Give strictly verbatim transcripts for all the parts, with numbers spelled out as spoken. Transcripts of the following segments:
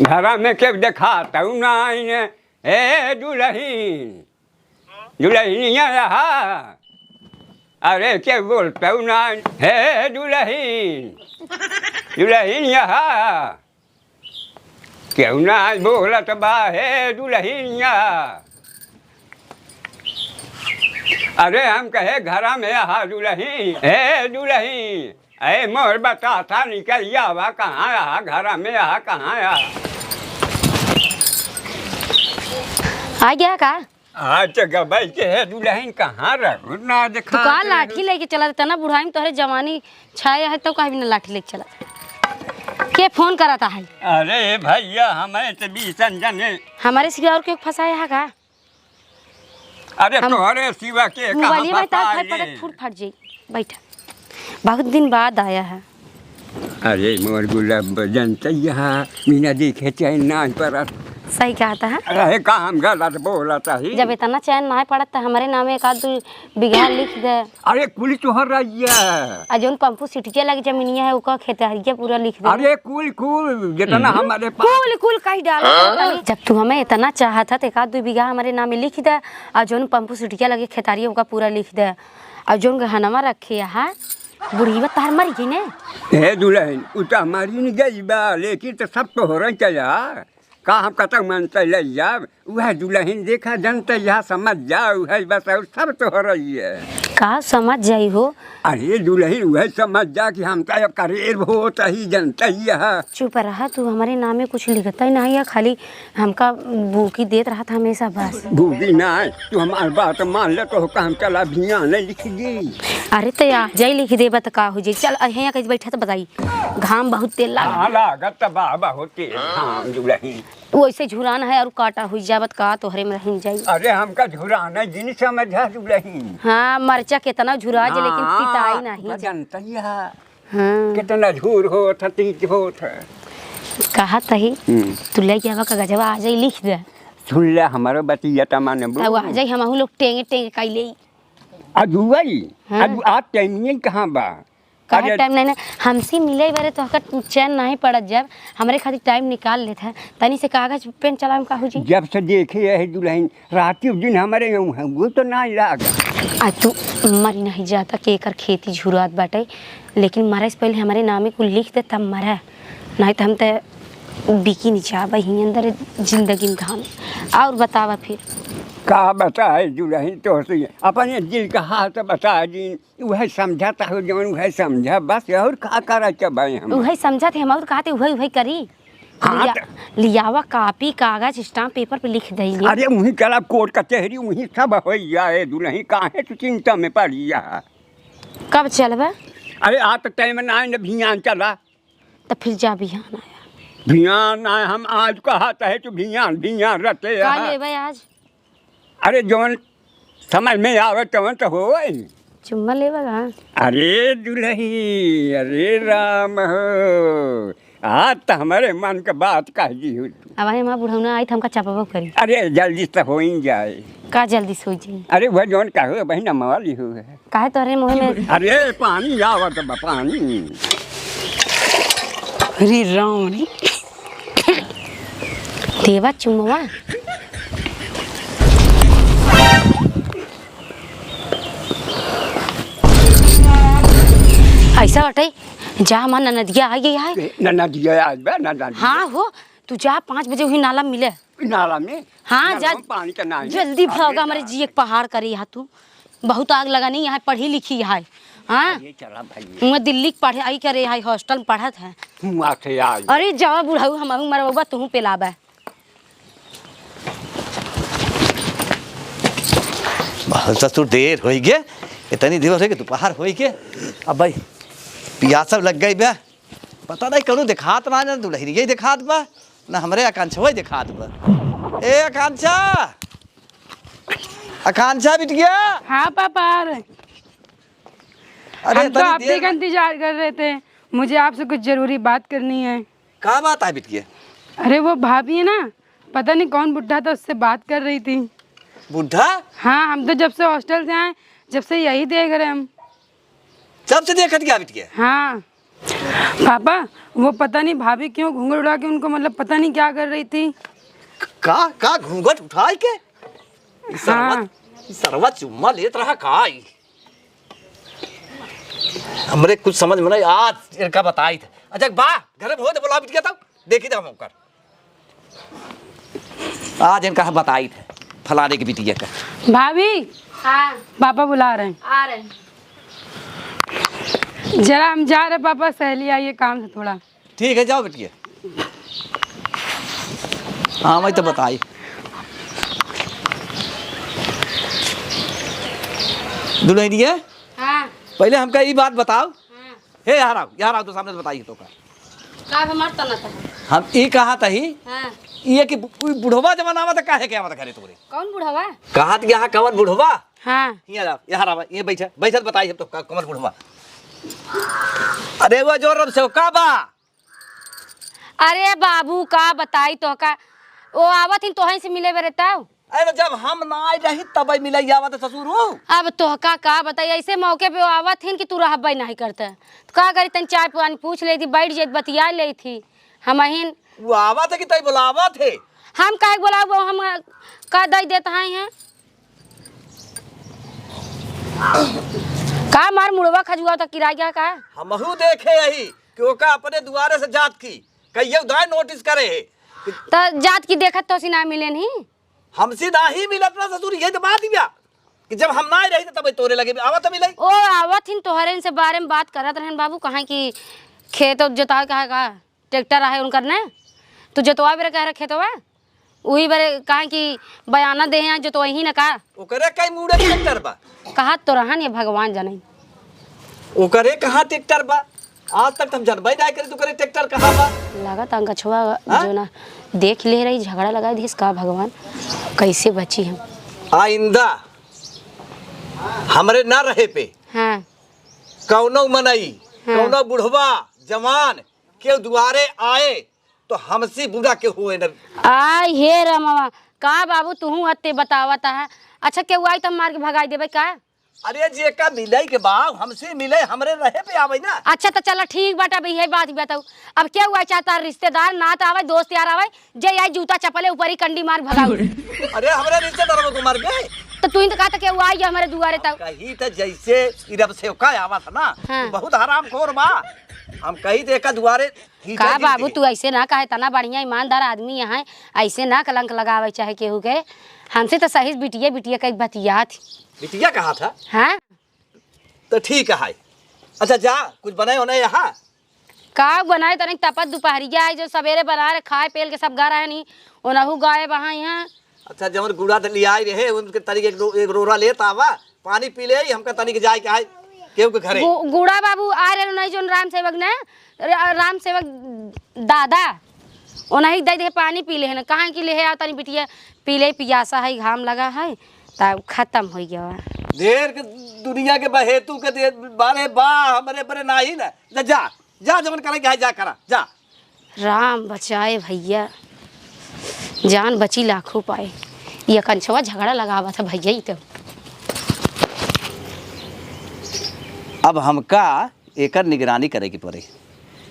घरा में केव देखातउ नाहीं, हे दुलहिन, दुलहिनिया रहा। अरे केव बोलतउ नाहीं, हे दुलहिन, दुलहिनिया रहा। केव नाहीं बोलत बा, हे दुलहिनिया। अरे हम कहे घरा में रहा दुलहिन, हे दुलहिन। ए मोर बतासा निकल आवा, कहाँ रहा, घरा में रहा, कहाँ रहा? आ गया का? आज तो गबई के है दुलहिन, कहाँ रहू ना देखा तू का। लाठी लेके चला, इतना बुढ़ाई में तोहरे जवानी छाया है तो कहीं भी ना लाठी लेके चला। के फोन करता है? अरे भइया, हमें तो बीसन जने। हमरे सिवा और केव फँसाया है का? अरे हम तोहरे सिवा के कहाँ मोबाइलिया में तार फँसाए? फट फट फूट फट जाई। बैठा, बहुत दिन बाद आया है। अरे मोर गुलाब, जनतै हा, बिना देखे चैन नाहीं पड़त। सही कहत है। अरे काम गलत बोलत ही। जब इतना चैन नाहीं पड़त तो हमरे नामे एक आध दू बीघा लिख दे। अरे कुल तोहर रहिया। आ जौन पंपू सिटिया लगी जमीनिया है ओका खेतहरिया पूरा लिख दे। अरे कुल कुल जितना हम्म। हमरे पास। कुल कुल कही डाला तनी। जब तू हमें इतना चाहत है तो एक आध दू बीघा हमरे नामे लिख दे। आ जौन पंपू सिटिया लगे खेतारी ओका पूरा लिख दे। आ जौन गहनवा रखे है बुढ़िया तार मर गई ने। हे दुलहिन, उ तो हमारी नहीं गई बा, लेकिन तो सब तोहरे चला। का हम कतौ मनतै लइ जाब? उहै दुलहिन देखा जनतै हा, समझ जा, उहै बस और सब तोहरे ही है। का समझ जाई हो? अरे दुलहिन उहै समझ जा कि हम तो अब करेर होत ही जनतै हा। चुप रहा, तू हमरे नामे कुछ लिखतै नाहीं है, खाली हमका भूकी देत रहत हमेशा बस। भूकी नाहीं, तू हमार बात मान ले, तोहका हम चला भियाने लिख दी। अरे तो आ जाई लिख देबा तो का हो जाई? चल, अ, हियाँ कहीं बैठा तो बताई, घाम बहुत तेज लाग। हाँ, लागत तो बा बहुत तेज घाम दुलहिन। वैसे झुरान है और काटा हुई जाबत का तोहरे में रहिन जाई। अरे हमका झुरान है जिन समझा दुलहिन। हाँ, मरचा केतना झुरा जे लेकिन हाँ, पिताई नाहीं तो जे। जनतै हा। हाँ। केतना झूर होत है, तीज होत है। कहत ही, हम्म। तू लेके आवा कागजवा, आ जाई लिख दे। सुन ले हमरो बतिया त मानबू। अब आ जाई हमहू लोग टेंगे टेंगे कई लेई। अजुआई, हाँ। अजु आ टाइम नहीं कहाँ बा? काहे अरे टाइम नहीं ना, हमसे मिले बारे तो हकर चैन नहीं पड़त, जब हमरे खातिर टाइम निकाल लेत है, तनी से कागज पेन चलावे में का हो जी? जब से देखे है दुलहिन, राती दिन हमरे यहाँ है, वो तो नहीं लाग। आ तू मरी नहीं जाता कि एकर खेती झुरात बाटे, लेकिन मरे से पहले हमरे नामे कुल लिख दे तब मरे, नहीं तो हम तो बिकी नहीं जाबे ही अंदर जिंदगी में घाम। और बतावा फिर। का बताए दुलहिन तोहसे, अपने दिल का हाल तो बता दी। उहै समझत हो जौन उहै समझा, बस और का करत भाई हम। उहै समझत है हम और कहते उहै, उहै करी। हाँ, लिया-, त- लियावा कापी, कागज, स्टाम्प पेपर पे लिख दइए। अरे उहीं चला कोर्ट कचहरी, उहीं सब होइ जाए दुलहिन, काहे तू चिंता में पड़ी है? कब चलबे? अरे आज तो टाइम ना है, न भियान चला। तो फिर जा बिहान आया। भियान आए हम आज कहत है तू भियान, भियान रहते का यहाँ। लेबे आज? अरे जौन समझ में आवे तवन तो होई। चुम्मा लेबा का? अरे दुलही, अरे राम हो, आज तो हमरे मन के बात कह दी हो तू। अब हमार बुढ़ौना आई तो हमका चपबो करी। अरे जल्दी से होई जाए। का जल्दी से होई जाए? अरे वह जौन कहो बहिन अम्मा वाली हो है। काहे तोहरे मुँह में? अरे पानी आवत बा, पानी। अरे राम रे। देवा चुमवा। ऐसा बाटे, जा हमार ननदिया आ गई है। ए, ननदिया आज बा, ननदिया। हाँ हो, तू जा पाँच बजे वही नाला मिले। नाला में? हाँ, नाला जा। में पानी तो ना है। जल्दी अरे भागा, हमारे जा। जिए के पहाड़ करे यहाँ तू। बहुत आग लगा नहीं, यहाँ पढ़ी लिखी है। हाँ? अरे चला भाई। वहाँ दिल्ली के पढ़ाई करे है, हॉस्टल में पढ़त है। हुआ से आज। अरे जावा बुढ़ऊ, हमहू मरबा, तू पे लाबा। बहुत ससुर देर होई गे, इतनी देर होई गे, दोपहर होई गे। अब भाई पियास सब लग गई बे, पता नहीं कौनो देखात ना, ना दुलहिनिया देखात बा, ना हमरे आकांक्षवा देखात बा। ए आकांक्षा, आकांक्षा बिटिया। हाँ पापा, आ रहे। अरे हम तो इतनी आप ही देर का इंतजार कर रहे थे, मुझे आपसे कुछ जरूरी बात करनी है। का बात है बिटिया? अरे वो भाभी है ना, पता नहीं कौन बुढ़ा था, उससे बात कर रही थी। बुढ़ा? हाँ, हम तो जब से हॉस्टल से आए, जब से यही देख रहे हम। जब से देखत क्या बिटिया? हाँ। पापा, वो पता नहीं भाभी क्यों घूंघट उठा के उनको, मतलब, पता नहीं क्या कर रही थी। का, का घूंघट उठाए के? ई सरवा, हाँ। ई सरवा चुम्मा लेत रहा का ई? हमरे कुछ समझ में नहीं, आज इनका बताई थे। अच्छा, बा, घरे में हो तो बोला बिटिया तब, देखी था हम ओकर। आज इनका हम बताई थे, फलाने की बिटिया का। भाभी, हाँ। पापा बुला रहे हैं। आ रहे हैं। जरा हम जा रहे पापा, सहेली आई है काम से थोड़ा। ठीक है, जाओ बिटिया। हाँ, मैं तो बताई। दुल्हनिया, हाँ। पहले हमका ई बात बताओ। हाँ। हे, यहाँ आओ, यहाँ आओ, तो सामने से बताइए तो का। का हमार तना था? हम ई कहा तही, हाँ। ये कि बु-, कोई बुढ़वा जवन आवत है, काहे के आवत है घरे तोरे? कौन बुढ़वा? कहा त यहाँ कवन बुढ़वा? हाँ। यहाँ आओ, यहाँ आओ, ये बैठा, बैठा त बताई हम तो का, कवन बुढ़वा? अरे वो जो रब से का बा? अरे बाबू, का बताई तोहका, वो आवत हिन तोहई से मिले बरे तब। अरे जब हम ना आए रही तब मिले आवत ससुर हो। अब तोहका का बताई, ऐसे मौके पे वो आवत हिन कि तू रहबे नहीं करते। तो का करी, तनी चाय पानी पूछ लेती, बैठ जाती, बतिया लेती। हमहिन वो आवत है कि तई बोलावत है? हम काहे के बोलावब, हम का दई देत हई हैं? का मार मुड़वा खजुआ त किराया का? हमहू देखे यही कि ओका अपने दुआरे से जात की कहियो दाय नोटिस करे है। त जात की देखत तो सी ना मिले नहीं। हमसे ना ही मिलत ना ससुर, ये तो बात ही बा कि जब हम ना रही तब तोरे लगे आवत मिले। ओ आवत हिन तोहरे से बारे में बात करत रहन बाबू, कहाँ की खेत जोतावे कहा का? ट्रैक्टर आहे उनकर ने, तू जोतवा बेरे कह रहे खेतवा, उही बेरे कहा कि बयाना दे हैं जोतवही न का। ओकरे कई मूड़े ट्रैक्टर बा। कहा तो रहन ये भगवान जाने। ओकरे कहाँ ट्रैक्टर बा? आज तक हम जनबे ना करे तू करे ट्रैक्टर कहाँ बा? लागत अंगछवा हाँ? जो ना देख ले रही, झगड़ा लगा दिस का भगवान, कैसे बची हम? आइंदा हमरे ना रहे पे हाँ। कौनो मनई, हाँ। कौनो बुढ़वा, जवान, केहू दुआरे आए तो हमसे बुरा केहू होए न। आय हे रमवा, का बाबू तुहू अत्ते बतावत है। अच्छा केहू आई त हम मार के भगाई देबे का? अरे जेका मिले के बा, हमसे मिले, हमरे रहे पे आवे ना। अच्छा त चला ठीक बाटे, अब इहे बात बताऊ। अब केहू आई चाहे तार रिश्तेदार, नात आवे, दोस्त यार आवे, जे आई जूता चप्पले ऊपर ही कंडी मार भगाऊ। अरे हमरे रिश्तेदार को मार बे। त तू ही त कहा था केहू आई हमरे दुआरे तब। कही त जैसे ई रब सेवका आवत ना, हाँ। बहुत हरामखोर बा। हम कही त एका दुआरे खींचा का दी बाबू, दे। तू ऐसे ना कहे, तना बढ़िया ईमानदार आदमी यहाँ, ऐसे ना कलंक लगावे चाहे केहू के। हमसे तो सही से बिटिया, बिटिया कई बतियात। बिटिया कहा था? हाँ। तो ठीक है। अच्छा जा, कुछ बनाए होना यहाँ? का बनाए, तनी तपत दुपहरिया आई, जो सवेरे बना रहे, खाए पेल के सब घर आए नहीं, ओनहु गायब अहाँ यहाँ। अच्छा, जवन गुड़ा त लियाई रहे, उनके तरीके एक रो-, एक रोरा लेत आवा, पानी पी ले, हमका तनिक जाए के आए, केहू के घरे। गु-, गुड़ा बाबू आ रहे नहीं, जोन राम सेवक ने, र-, राम सेवक दादा, ओनही दे दे पानी पी ले है ना, कहाँ की ले है, आ तनी बिटिया पी ले, पियासा है, घाम लगा है, तब खत्म हो गया। ढेर के दुनिया के बहेतू के दे, बारे बा, हमरे बरे नाही ना, जा, जा। जा, जवन करे के है, जा करा, जा। राम बचाए भैया, जान बची लाखों पाए। ये कंचवा झगड़ा लगावत है भैया, ई तो। अब हमका एकर निगरानी करे के पड़े,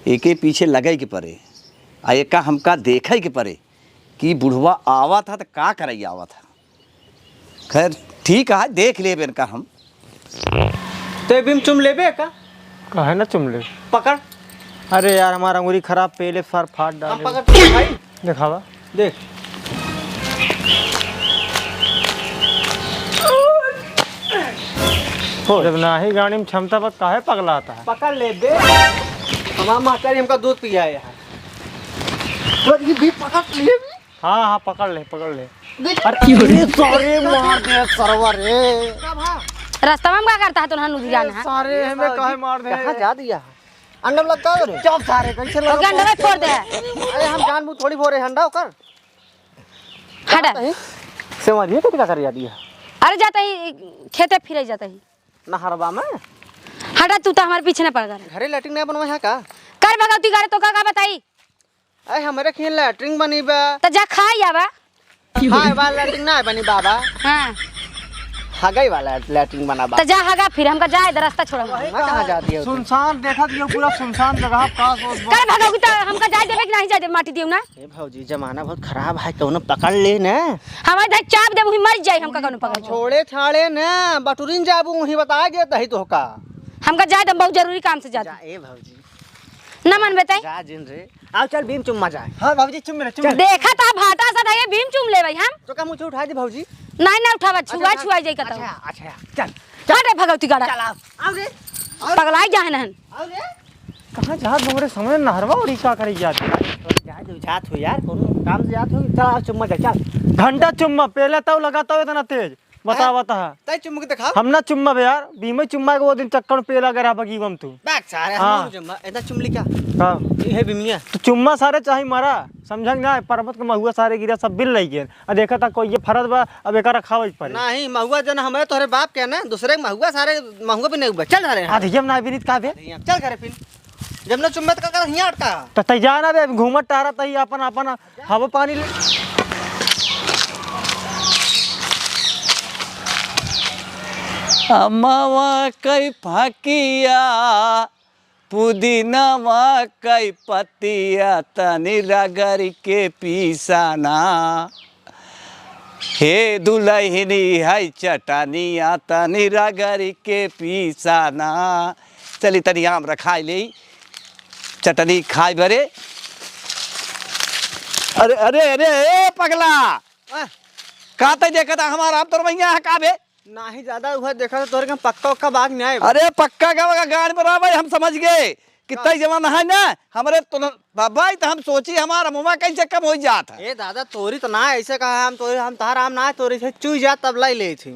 एके पीछे लगे के पड़े, आ एका हमका देखे के पड़े कि बुढ़वा आवत है त का करे आवत है। खैर, ठीक है, देख लेबे इनका हम। तो ये भी हम चुम लेबे का? काहे ना चुम ले? पकड़। अरे यार, हमारा अंगुरी खराब, पहले सर फाड़ डाले। पकड़ तो भाई। दिखावा। देख। हो। जब नाही गाड़ी में क्षमता बा, काहे पगलाता है? पकड़ लेबे। हमारा मास्टर ही हमका दूध पियाए है। तो ये भी पकड़ ले। हाँ, हाँ, पकड़ ले, पकड़ ले। अरे, अरे, सारे मार दे, सरवा रे। रास्ता में का करता है तो नहानू धिरान है? सारे हमें काहे मार दे? कहाँ जा दिया है? अंडा में लगता है रे? चुप सारे, कैसे लगा? ओके, अंडा में फोड़ दे। अरे, हम जान बूझ थोड़ी फोड़े अंडा ओकर। हटा। नहीं। से मारिए, कितना कर दिया? अरे, जाता ही खेते फिरे जाता ही। नहरवा में? हटा, तू तो हमारे पीछे ना पड़ कर। घरे लैट्रिन नहीं बनवा है का? कर भगवती करे तो का, का बताई? अरे, हमरे खियाँ लैट्रिन बनी बा। त जा खाई आवा। खाए वाला लैट्रिन ना बनी बाबा। हाँ। हगई वाला लैट्रिन बना बा। त जा हगा फिर, हमका जाए दे, रास्ता छोड़ा। वहाँ कहाँ जाती है? सुनसान देखत ये पूरा सुनसान जगह, का सोच बा? करे भगौगी त हमका जाए देबे कि नहीं जाए देबे, माटी दियो ना। ए भौजी, जमाना बहुत खराब है, कौनो पकड़ ले ना। हमारे इधर चाप देबू, ही मर जाए, हमका कौनो पकड़ ले। छोड़े छाड़े ना, बटुरिन जाबू, वहीं बता गए तही तोहका। हमका जाए दे, बहुत जरूरी काम से जात। जा, ए भौजी। ना मनबे तई? जा जिन रे। आओ चल भीम चुम्मा जाए। हाँ भौजी, चुम मेरे, चुम मेरे। देखा था भाटा सा था ये भीम चुम ले भाई हम। तो का मुझे उठा दे भौजी? नहीं, ना उठावा, अच्छा, छुआ, उठा। छुआ जाई कतौ। अच्छा, अच्छा, चल। हट रे भगवती गाड़ा। चल, आओ। आओ रे। आओ। पगलाई जा है नहन। आओ रे। कहाँ जात बा रे, समय नहरवा उड़ी का करे जात? जाए दो, जात हो यार, कोनो काम से जात हो, चल आओ चुम्मा दे, चल। घंटा चुम्मा, पहले तो लगाता हो इतना तेज। बतावा हाँ? तहा। तै चुम्मा के दिखाओ। हम ना चुम्मा बे यार, भीमे चुम्मा के वो दिन चक्कर में पेला गया बगीवा में तू। बैग सारे हाँ। हम चुम्मा, इतना चुमली क्या? हाँ। ये है बिमिया। तो चुम्मा सारे चाहे मारा, समझा कि ना, पर्वत के महुआ सारे गिरा सब बिल लई गए। आ देखा था कोई ये फरत बा, अब एका रखावे के पड़े। नहीं, महुआ जन हमारे तोहरे बाप के ना, दूसरे के महुआ सारे, महुआ भी नहीं हुआ। चल सारे। आ देखिए हम ना बिनित का बे। चल करे फिर। जब ना चुम्बे त का करत हियाँ अटका? त तै जा ना बे, घूमत टहरत ही अपन, अपन हवा पानी ले। अमवा कई फकिया, पुदीनवा कई पतिया, तनी रगड़ के पीसाना। हे दुलहिनी है चटनिया, तनी रगड़ के पीसाना। चली तनी आम रखाई लेई, चटनी खाई बरे। अरे, अरे, अरे, ए पगला, आ? का तै देखत हमार आम तोर भैया है का बे? नाही दादा, उहे देखा था तोहरे के पक्का उक्का बाग न्याय बा। अरे पक्का का बा, गाड़ पर आ भाई, हम समझ गए। कितना का? जवान है ना, हमरे तो न-, बाबा, ई तो हम सोची हमार अमुआ कैसे कम हो जात है। ए दादा, तोरी तो ना ऐसे कहा, हम तोरी, हम तहार आम ना तोरी थे, चुई जात तब लाई ले थी।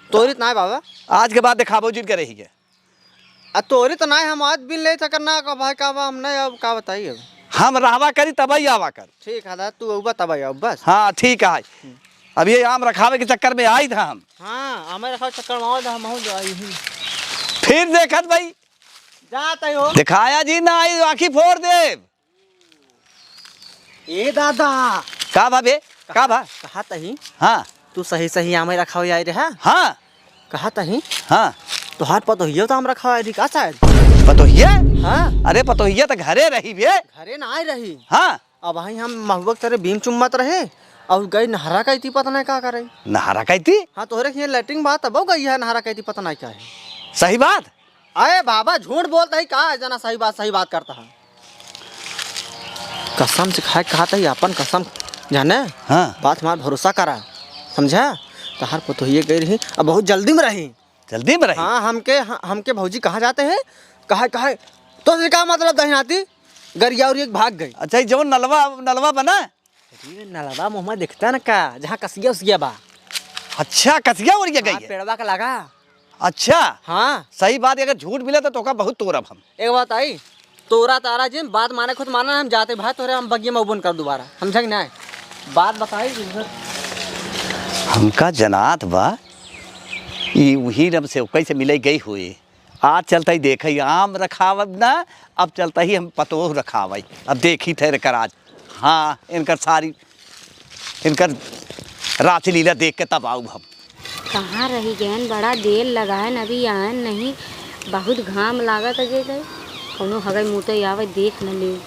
तोरी तो ना बाबा। आज के बाद दिखाबो जिन के रही है। आ तोरी तो ना हम आज बिन ले थकर ना का भाई का बा, हम नहीं अब का बताई अब। हम रहवा करी तब ही आवा कर। ठीक है दादा, तू अउबा तब ही आउ बस। हाँ ठीक है। अब ये आम रखावे के चक्कर में आई था हम। हाँ, आम रखावे चक्कर में आवा था हम, हम जाई ही। फिर देखत भाई। जात ही हो। दिखाया जी ना आई, आँखी फोड़ देब। ए दादा। का बा बे? का बा? कहा तही? हाँ। तू सही सही आमे रखावे आई रहा? हाँ। कहा तही? हाँ। तोहार पतोहियो तो आम रखावे आई रही का शायद? पतोहिया? हाँ। अरे पतोहिया तो घरे रही बे। घरे ना आई रही। हाँ। अब वहीं हम महुआ के तरे बीम चुम्मत रहे और गई नहरा का इती पता नहीं का करे। नहरा का इती? हाँ, तोहरे के यहाँ लेटरिन बा तब गई है नहरा का इती पता नहीं का है। सही बात। अरे बाबा, झूठ बोलता ही का है, जना सही बात, सही बात करता है। कसम से खाए कहता ही, अपन कसम जाने। हाँ। बात हमार भरोसा करा, समझा? तहार पतोहिए गई रही, अब बहुत जल्दी में रही। जल्दी में रही? हाँ, हमके, ह-, हमके भौजी कहाँ जाते हैं? कहा, कहा, तो से का मतलब दही नाती? गरिया और एक भाग गई। अच्छा, ये जवन नलवा, नलवा बना? अरे, नलवा मुँह में दिखता न का, जहाँ कसिया उसिया बा। अच्छा, कसिया उड़िया गई हाँ, है? पेड़वा के लगा। अच्छा। हाँ। सही बात, अगर झूठ मिला तो तोका बहुत तोड़ब हम। एक बात आई, तोरा तारा जिन बात माने खुद माना, हम जाते भाई तोरे हम बगिया में उबन कर दोबारा, समझा कि नहीं? बात बताई। हमका जनात बा, ई वही रम से कैसे मिले गई हुई। आज चलता ही देखे आम रखावब ना, अब चलता ही हम पतोह रखावे। अब देखी थे एकर आज, हाँ, इनकर सारी, इनकर रासलीला देख के तब आऊ हम। कहाँ रही गयन, बड़ा देर लगायन, अभी आयन नहीं, बहुत घाम लागत है जे गए, कौनो हगई मुतई आवे देख न ले।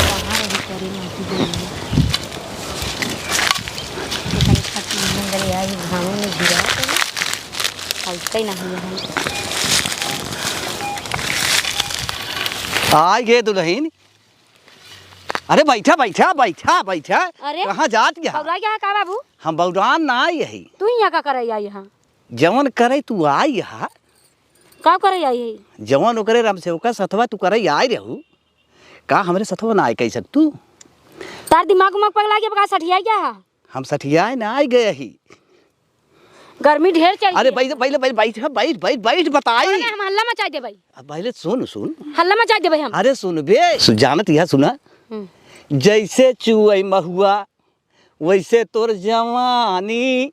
कहाँ रही करे नाती दुनिया। एकरे खातिर हम गले आई घामों में गिरा के, अइते नहीं है। आइ गे दुलहिन। अरे बैठा, बैठा, बैठा, बैठा। अरे, कहाँ जात गया? बौरा गया का बाबू? हम बौरान ना आई यही। तू यहाँ का करे आई यहाँ? जवन करे तू आई यहाँ। का करे आई है? जवन ओकरे राम सेवका सथवा तू करे आई रहू। का हमरे सथवा ना आई कह सक तू? तार दिमाग उमाग पगला गया, बका सठिया गया है? हम सठियाए ना आई गए ही। गर्मी ढेर चल अरे गई। बैठ, पहले बैठ, बैठ, बैठ, बैठ, बैठ, बताई। अरे, हम हल्ला मचा देबै। अब पहले सुन, सुन। हल्ला मचा देबै हम। अरे सुन बे, सु-, जानत यह सुना। हम्म। जैसे चुअई महुआ, वैसे तोर जवानी,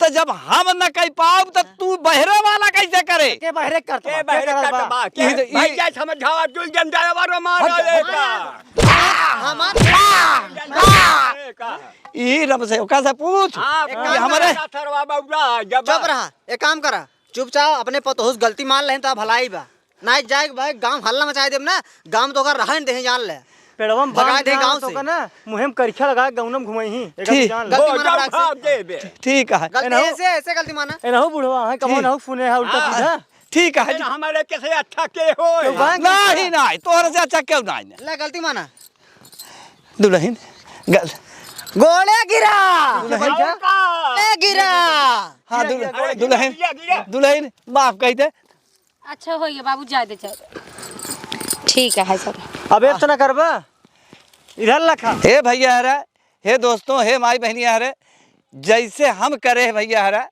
तो जब हम न कह पाउब तो तू बहरे वाला कैसे करे? के बहरे करत के बा? के बहरे करत करत बा? बा? के? ई तो, ई भैया समझावा, तू जन ड्राइवर मार हट, आवे हट। का? हमार ए, का? ई रब से, ओका से पूछ। हाँ, कि पूछ हमरे ना, सरवा बउरा, जब चुप रहा, एक काम करा, चुपचाप अपने पतोहू से गलती मान लें तो भलाई बा। ना जाए के भाई, गांव हल्ला मचाए देब ना, गांव तो ओकर रहन दे, जान ले। पेड़वा में भगा बांध दे के गांव आवे तो से। का ना, मुंह में करिखा लगा के गौनम घुमाई ही, एकर ठीक। जान ले। गलती हो, मना जाओ, रख से। भाग दे बे। ठीक है। गलती ना हो। ऐसे, ऐसे गलती माना। ए, ना हो बुढ़वा, हाँ, कबो ठीक। ना हो सुने है उल्टा हाँ। सीधा। ठीक है। ए, हमारे कैसे अच्छा के हो? क्यों बा? नहीं, नहीं, तोहरे से अच्छा क्यों नहीं? ले, गलती माना। दुल्हन, गल- गोड़े गिरा। दुल्हन। गोड़े गिरा। हाँ, दुल-, गिरा, गिरा, दुल्हन, गिरा, गिरा। दुल्हन, माफ कह दे। अच्छा, होइए बाबू, जाए दे, जाए दे। ठीक है, है सर। अब इतना करबा, इधर लखा। हे भैया हरे, हे दोस्तों, हे माई बहनिया हरे, जैसे हम करे हैं भैया हरे,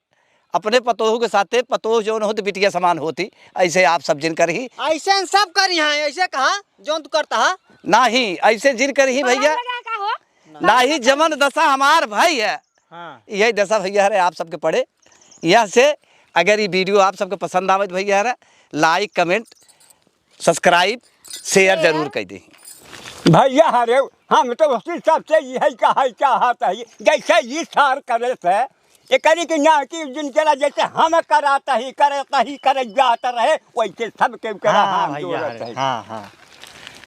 अपने पतोहू के साथे, पतोहू जौन होत बिटिया समान होती, ऐसे आप सब जिन करही। ऐसे हम सब करी हैं, ऐसे कहा, जौन तू करता है। नाही, ऐसे जिन करही भैया। लगा का हो? नाही, जमन दशा हमार भाई है, हाँ। यही दशा भैया हरे आप सबके पड़े। यह से अगर ये video आप सबके पसंद आवत भैया हरे, like, comment, subscribe, share जरूर कर दी। भैया हरे, हम तो उसी सबसे यही कहा चाहत है, जैसे ये सार करे थे, एकरी की ना कि जिन केला जैसे हम कराता ही, करता ही, करे जात रहे, वैसे सबके करा हाँ, हम भैया जोड़त हरे, है। हाँ, हाँ।